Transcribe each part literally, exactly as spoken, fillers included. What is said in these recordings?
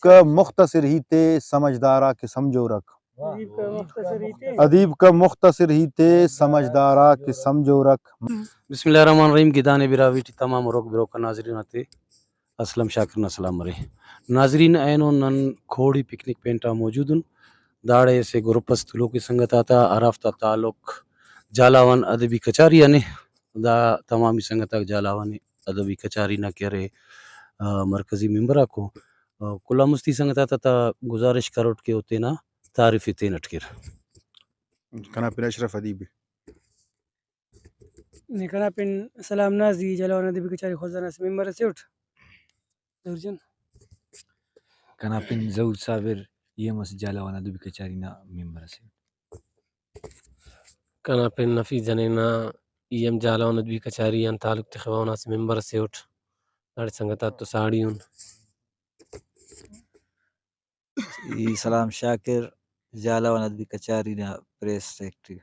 کہ مختصر ہیتے سمجھدار آ کہ سمجھورک۔ ادیب کہ مختصر ہیتے سمجھدار آ کہ سمجھورک۔ بسم اللہ الرحمن الرحیم۔ گدانے براہوئی ٹی تمام ہروک بروک آ ناظرین آتے اسلم شاکر نا سلام مرے۔ ناظرین، اینو نن کھوڑی پکنک پینٹ آ موجود ان۔ داڑے اسہ گروپ اس تولوک ءِ سنگت آتا، ہرافتا تعلق جھالاوان ادبی کچاری آن ءِ۔ دا تمامی سنگت آک جھالاوان ادبی کچاری نا کہ ارے، آ، مرکزی ممبر آکو۔ آ، کل آن مستی سنگت آتا تا گزارش کروٹ کہ او تینا تعریف ءِ تینٹ کیر۔ کنا پن اشرف ادیب ءِ۔ نے کنا پن سلام ناز ای جھالاوان ادبی کچاری خضدار نا اسہ ممبر اسے اٹ۔ ظہور جان۔ کنا پن ظہور صابر، ای ہم اسہ جھالاوان ادبی کچاری نا ممبر اسے اٹ۔ کنا پن نفیس جنین نا، ای ہم جھالاوان ادبی کچاری آن تعلق تخوہ، اونا اسہ ممبر اسے اٹ۔ داڑے سنگت آتتو ساڑی ان۔ ای سلام شاکر، جھالاوان ادبی کچاری نا پریس سیکرٹری۔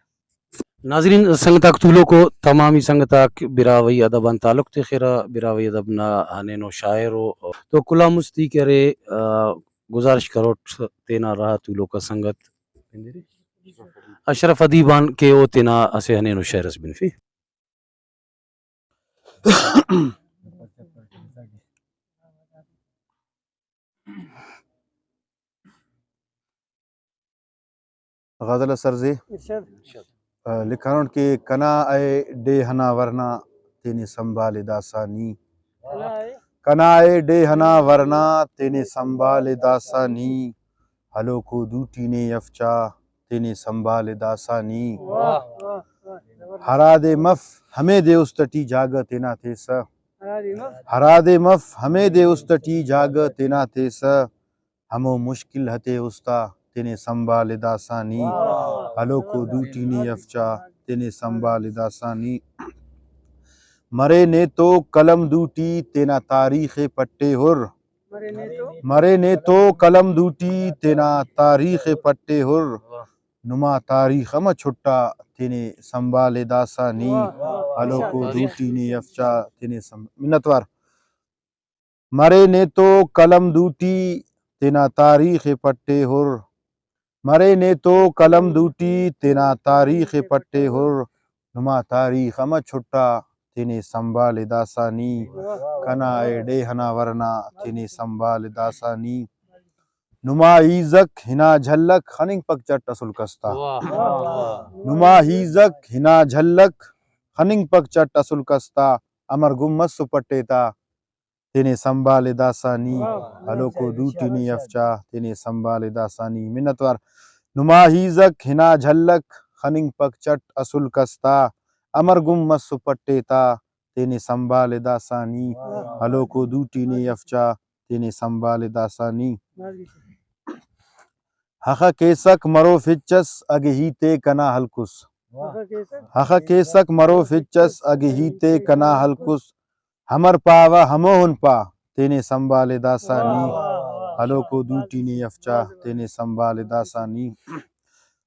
ناظرین، سنگت آک تولوکو، تمامی سنگت آک براہوئی ادب آن تعلق تخرہ، براہوئی ادب نا ہنینو شاعر ءُ۔ تو کل آن مستی کہ ارے، آ، گزارش کروٹ تینا راہ تولوکا سنگت اشرف ادیب آن کہ او تینا اسہ ہنینو شعر اس بنفے۔ غزل سرزی۔ ارشاد۔ آ، لکھانٹ کہ کنا اے ڈیہہ ئنا ورنا تینے سنبھالے داسہ نی۔ کنا اے۔ کنا اے ڈیہہ ئنا ورنا تینے سنبھالے داسہ نی۔ ہلوکو دوٹی نے اف چا تینے سنبھالے داسہ نی۔ واہ، واہ، واہ، زبردست۔ ہرادے مف ہمے دے است ٹی جاگہ تینا تیسہ۔ ہرادے مف۔ ہرادے مف ہمے دے است ٹی جاگہ تینا تیسہ۔ ہمو مشکل ہتے استا تینے سنبھالے داسہ نی۔ واہ۔ ہلوکو دوٹی نے اف چا تینے سنبھالے داسہ نی۔ مرے نے تو قلم دوٹی تینا تاریخ ءِ پٹے ہر۔ مرے نے تو۔ مرے نے تو قلم دوٹی تینا تاریخ ءِ پٹے ہر۔ واہ۔ نما تاریخ امہ چھٹا تینے سنبھالے داسہ نی۔ واہ، واہ، واہ۔ ہلوکو دوٹی نے اف چا تینے سنبھ-، منتوار۔ مرے نے تو قلم دوٹی تینا تاریخ ءِ پٹے ہر۔ مرے نے تو قلم دوٹی تینا تاریخ ءِ پٹے ہر۔ نما تاریخ امہ چھٹا تینے سنبھالے داسہ نی۔ کنا اے ڈیہہ ئنا ورنا تینے سنبھالے داسہ نی۔ نما ہیزک ہنا جھلک خننگ پک چٹ اسل کس تا۔ واہ، واہ، واہ۔ نما ہیزک ہنا جھلک خننگ پک چٹ اسل کس تا۔ امر گم مس و پٹے تا تینے سنبھالے داسہ نی۔ واہ۔ ہلوکو دوٹی نے اف چا تینے سنبھالے داسہ نی۔ منتوار۔ نما ہیزک ہنا جھلک خننگ پک چٹ اسل کس تا۔ امر گم مس و پٹے تا تینے سنبھالے داسہ نی۔ واہ۔ ہلوکو دوٹی نے اف چا تینے سنبھالے داسہ نی۔ ہخہ کیسک مروف ہچس اگہ ہیتے کنا ہلکس۔ ہخہ کیسک مروف ہچس اگہ ہیتے کنا ہلکس۔ ہمر پاوہ ہموہن پا تینے سنبھالے داسہ نی۔ ہلوکو دوٹی نے اف چا تینے سنبھالے داسہ نی۔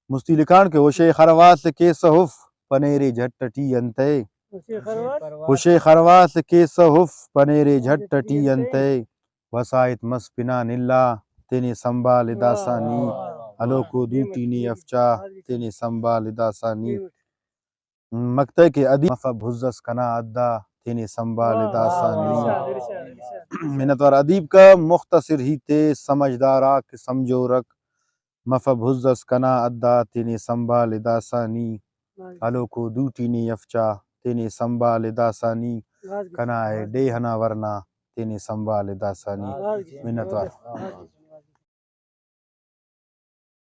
مستی لکھانٹ کہ ہشے خروات کیسہ اف پنیرے جھٹ ٹی انتئے۔ ہشے خروات کیسہ اف پنیرے جھٹ ٹی انتئے۔ وساہت مس پنان الا تینے سنبھالے داسہ نی۔ ہلوکو دوٹی نے اف چا تینے سنبھالے داسہ نی۔ مقطع کہ ادیب مفہ بھز اس کنا حدا تینے سنبھالے داسہ نی۔ منتوار۔ ادیب کہ مختصر ہیتے سمجھدار آک سمجھورک۔ مفہ بھز اس کنا حدا تینے سنبھالے داسہ نی۔ ہلوکو دوٹی نے اف چا تینے سنبھالے داسہ نی۔ کنا اے ڈیہہ ئنا ورنا تینے سنبھالے داسہ نی۔ منتوار۔